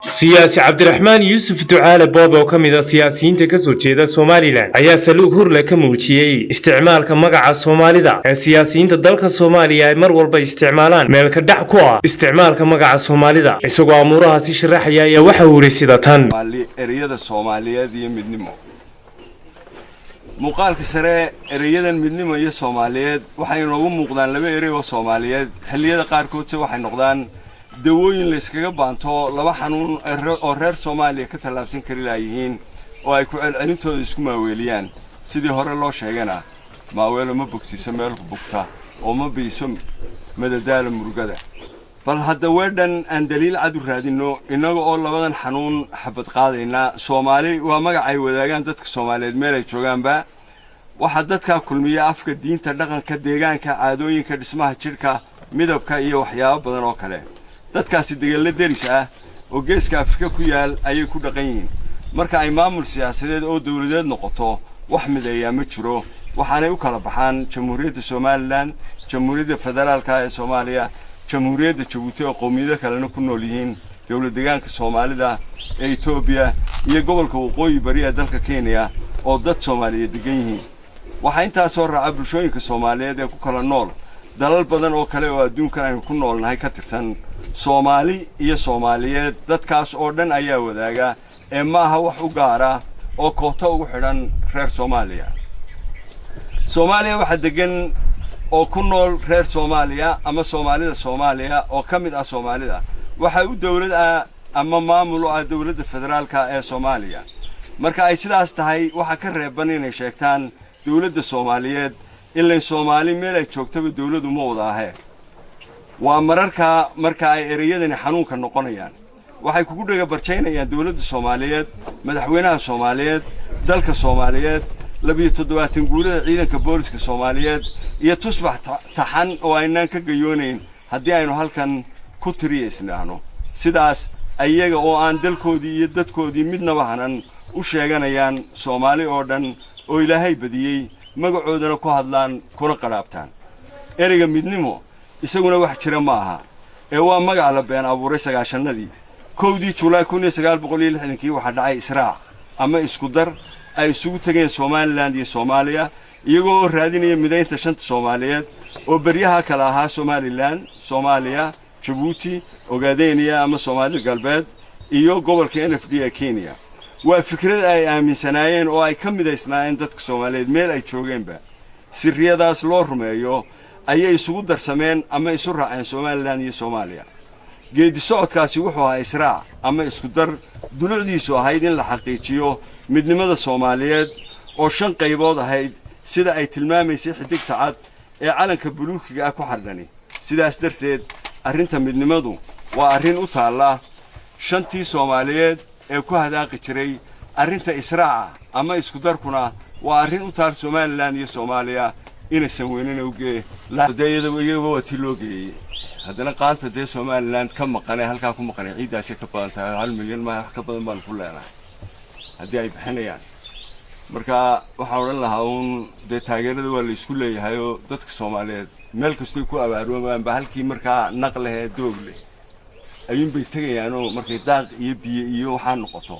Siyaasi Cabdiraxmaan Yuusuf Ducaale Boob oo ka mid ah siyaasiyiinta kasoo jeeda Somalilan ayaa saluug hurle ka muujiyey isticmaalka magaca Soomaalida ee siyaasiyiinta dalka Soomaaliya ay mar walba isticmaalaan, meelka dhac ku ah isticmaalka magaca Soomaalida. Isagoo amuurahaasi sharaxaya ayaa waxa uu yidhi sida tan: Ereyada Soomaaliyeed iyo midnimo. Muuqaalka sare ereyadan midnimo iyo Soomaaliyeed waxay inoogu muuqdaan laba erey oo Soomaaliyeed. Xilliyada qaarkoodse waxay noqdaan dawooyin layskaga baanto laba xanuun oo reer Soomaaliya ka tallaabsan kari laayihiin oo ay ku celcelintooda isku maaweeliyaan. Sidii hore loo sheegana, maaweelo ma bogsiiso meelku bugta oo ma biiso madadaala murugada. Bal hadda weedhan aan daliil cad u raadinno, innaga oo labadan xanuun xabad qaadaynaa. Soomaali waa magac ay wadaagaan dadka Soomaaliyeed meel ay joogaanba. Waxaa dadkaa kulmiya afka, diinta, dhaqanka, deegaanka, caadooyinka, dhismaha jidhka, midabka iyo waxyaabo badan oo kale. Dadkaasi degeella deris ah oo Geeska Afrika ku yaal ayay ku dhaqan yihiin. Marka ay maamul siyaasadeed oo dawladeed noqoto, wax mideeyaa ma jiro. Waxaanay u kala baxaan Jamhuuriyadda Somalilan, Jamhuuriyadda Federaalka ee Soomaaliya, Jamhuuriyadda Jabuuti oo qowmiyado kalena ku nool yihiin, dowlad deegaanka Soomaalida ee Etoobiya iyo gobolka Waqooyi Bari ee dalka Kenya oo dad Soomaaliyeed degan yihiin. Waxaa intaa soo raaca bulshooyinka Soomaaliyeed ee ku kala nool dalal badan oo kale oo adduunkan aynu ku noolnahay ka tirsan. Soomaali iyo Soomaaliyeed dadkaas oo dhan ayaa wadaaga ee maaha wax u gaara oo koota ugu xidhan reer Soomaaliya. Soomaaliya waxaa degan oo ku nool reer Soomaaliya ama Soomaalida Soomaaliya oo ka mid ah Soomaalida. Waxaa u dawlad ah ama maamul u ah dowladda federaalka ee Soomaaliya. Marka ay sidaas tahay, waxaa ka reeban inay sheegtaan dowladda Soomaaliyeed, ilayn Soomaali meel ay joogtaba dowladdu ma wada ahee. Waa mararka marka ay ereyadani xanuunka noqonayaan. Waxay kugu dhega barjaynayaan dowladda Soomaaliyeed, madaxweynaha Soomaaliyeed, dalka Soomaaliyeed, 72 guurada ciidanka booliska Soomaaliyeed iyo tusbax taxan oo aynaan ka gayoonayn haddii aynu halkan ku tiriya isnidhaahno. Sidaas ayaga oo aan dalkoodii iyo dadkoodii midnaba hanan u sheeganayaan Soomaali oo dhan oo Ilaahay badiyey, magacoodana ku hadlaan kuna qadhaabtaan. Ereyga midnimo isaguna wax jira ma aha ee waa magac la been abuuray 90-adii. 1dii Julaay 1960-kii waxaa dhacay israac ama isku dar ay isugu tegeen Somalilan iyo Soomaaliya, iyagoo oo raadinaya midaynta shanta Soomaaliyeed oo beryaha kale ahaa Somalilan, Soomaaliya, Jabuuti, Ogaadeniya ama Soomaalida Galbeed iyo gobolka NFD ee Kenya. Waa fikrad ay aaminsanaayeen oo ay ka midaysnaayeen dadka Soomaaliyeed meel ay joogeenba. Sirriyadaas loo rumeeyo ayay isugu darsameen ama isu raaceen Somalilan iyo Soomaaliya. Geeddi socodkaasi wuxuu ahaa israac ama isku dar dulucdiisu ahayd in la xaqiijiyo midnimada Soomaaliyeed oo shan qaybood ahayd, sida ay tilmaamaysay xidigta cad ee calanka buluukiga ah ku xardhani. Sidaas darteed arrinta midnimadu waa arrin u taalla shantii Soomaaliyeed ee ku hadaaqi jiray. Arrinta israaca ama isku darkuna waa arrin u taal Somalilan iyo Soomaaliya. Inaysan weynina ugee dee iyagaba waa tii loo geeyey. Haddana qaanta dee Somalilan ka maqanee halkaa ku maqanay ciiddaasi ka badan tahay 1 milyan maaha, wax ka badan baanu ku leenahay haddii ay bixinayaan. Marka waxaan odhan lahaa uun dee taageerada waa la isku leeyahay oo dadka Soomaaliyeed meel kastoy ku abaaroomaan ba halkii markaa naq leh ee doog leh ayuunbay tegayaanoo markay daaq iyo biyo iyo waxaa noqoto.